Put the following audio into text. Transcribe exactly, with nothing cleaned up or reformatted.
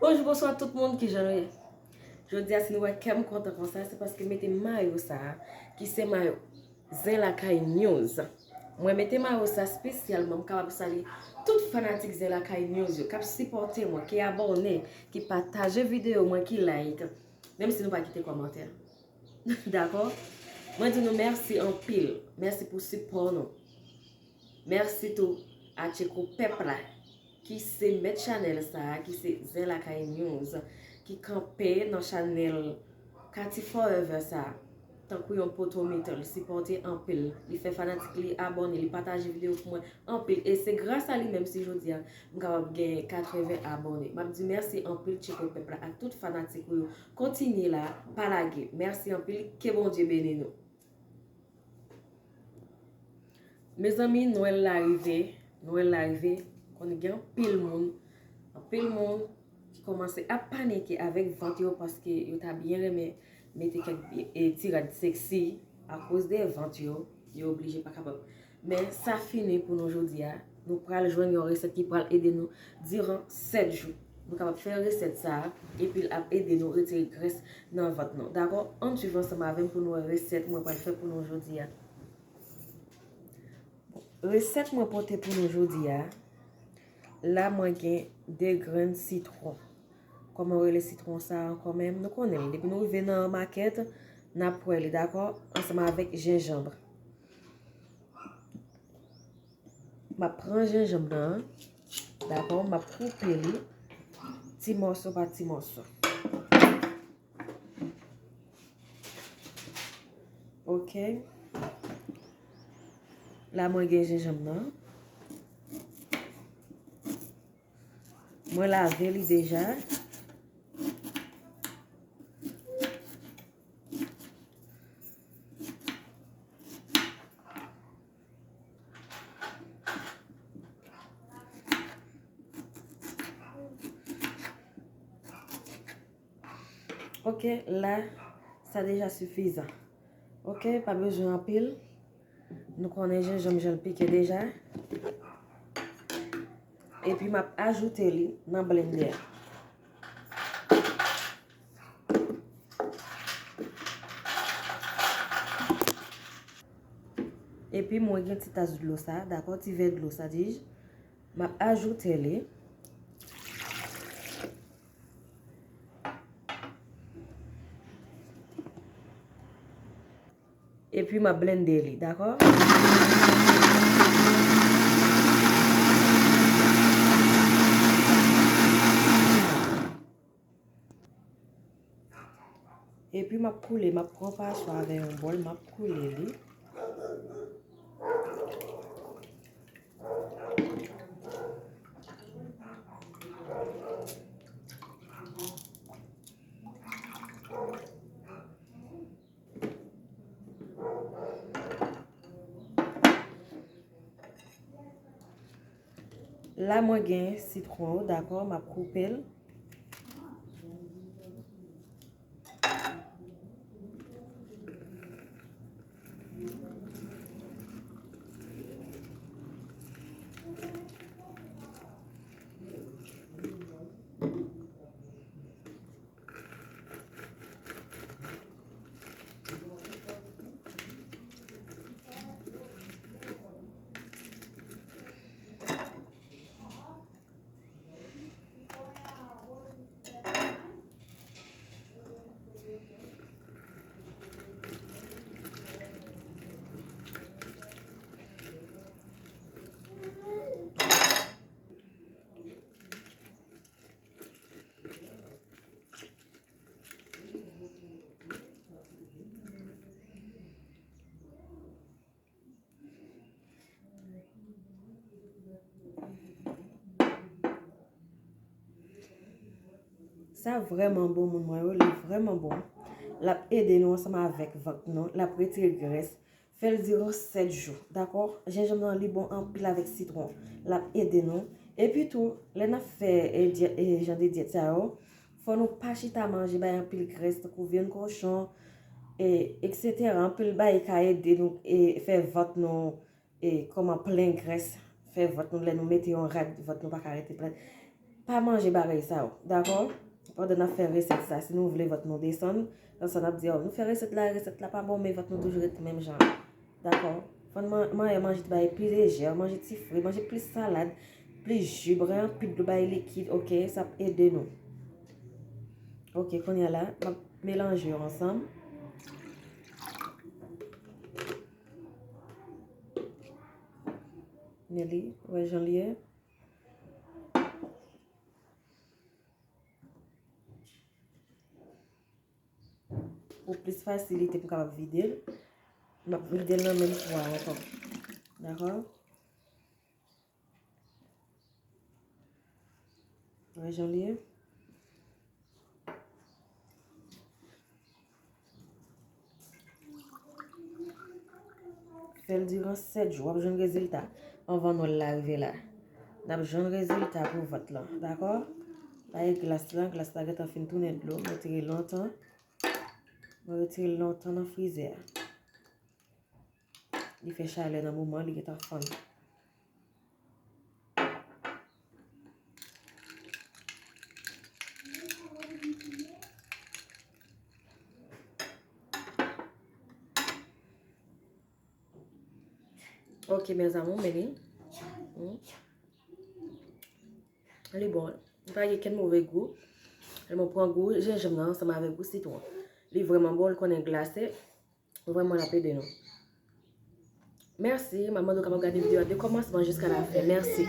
Bonjou, bonswa tout moun, kijan nou ye? Jodi a, si nou wè kè m kontan konsa, se paske m mete mayo sa a, ki se mayo Zen Lakay News. Mwen mete mayo sa espesyalman, m kapab salye tout fanatik Zen Lakay News yo, k ap sipòte mwen, ki abòne, ki pataje videyo mwen, ki like, menm si nou pa kite kòmantè. Dakò? Mwen di nou mèsi anpil. Mèsi pou sipò nou. Mèsi tou a Tcheko Pèp la, ki se mèt chanèl sa a, ki se Zen Lakay News, ki kanpe nan chanèl Cathy Forever sa a. Tankou yon poto mitan, li sipòte anpil. Li fè fanatik li abòne, li pataje videyo pou mwen anpil. E se gras a li menm si jodi a, m kapab gen katreven abòne. M ap di mèsi anpil Tcheko Pèp la ak tout fanatik ou yo. Kontinye la, pa lage. Mèsi anpil, ke Bondye beni nou. Mezanmi, Nwèl la rive, Nwèl la rive, konnen gen anpil moun, anpil moun ki kòmanse ap panike avèk vant yo paske yo ta byen renmen mete kèk e, ti rad seksi akoz de vant yo, yo oblije pa kapab. Men sa fini pou nou jodi a. Nou pral jwenn yon resèt ki pral ede nou diran sèt jou. Nou kapab fè resèt sa a, epi l ap ede nou retire grès nan vant nou. Dakò? Ann swiv ansanm avè m pou nou wè resèt mwen pral fè pou nou jodi a. Resèt mwen pote pou nou jodi a, la mwen gen de grenn sitwon. Kòman yo rele sitwon sa a ankò menm? Nou konnen l. Depi nou rive nan makèt, n ap wè li, dakò? Ansanm avèk jenjanm. M ap pran jenjanm nan, dakò? M ap koupe li ti mòso pa ti mòso. Ok. La, mwen gen jenjanm nan. Mwen lave li deja. Ok, la, sa deja sifizan. Ok, pa bezwen anpil. Nou konnen jenjanm jan l pike deja. Epi m ap ajoute li nan blendè a. Epi mwen gen ti tas dlo sa, dakò, ti vè dlo sa, di, m ap ajoute li. Epi m ap blende li, dakò? Epi m ap koule, m ap pran paswa avè yon bòl, m ap koule li. La mwen gen sitwon, dakò, m ap koupe l. Sa vrèman bon, moun mwen yo, li vrèman bon. L ap ede nou ansanm avèk vant nou, l ap retire grès. Fè l diran sèt jou, dakò? Jenjanm nan, li bon anpil avèk sitwon. L ap ede nou. Epi tou, lè n ap fè, e, dyè-, e, jan de dyèt sa yo, fò nou pa chita manje bay anpil grès, tankou vyann kochon, e, etsetera. Anpil bagay ka ede nou, e, fè vant nou, e, kòman plen grès, fè vant nou, lè nou mete yon rad, vant nou pa ka rete plen. pa manje bagay sa yo, dakò? Pandan n ap fè resèt sa, si nou vle vant nou desann, nan sa n ap di, "Oh, nou fè resèt la, resèt la pa bon, men vant nou toujou ret menm jan." Dakò? Fò n man-, manyen manje ti bagay pi lejè, manje ti fri, manje plis salad, plis ji, bwè anpil dlo, bay likid, oke? Sa ap ede nou. Oke, kounye a la, m ap melanje yo ansanm. Men li, wè jan li ye. Pou plis fasilite pou m kapab vide l, m ap vide l nan menm po a ankò. Dakò? Wè jan li ye. Fè l diran sèt jou, w ap jwenn rezilta. Anvan Nwèl la rive la, n ap jwenn rezilta pou vant lan, dakò? Paske glas la, glas la gentan fin tounen dlo, m retire l lontan. Mwen retire l lontan nan frizè a. Li fè chalè nan moman, li gentan fann. Ok, mes amours, men li. Hmm. Li bon. Li pa gen kenn move gou. Li bon, pran gou jenjanm nan ansanm avèk gou sitwon. Li vrèman bon, li konnen glase. Vrèman, l ap ede nou. Mèsi. M ap mande w kapab gade videyo a de kòmansman jiska lafen. Mèsi.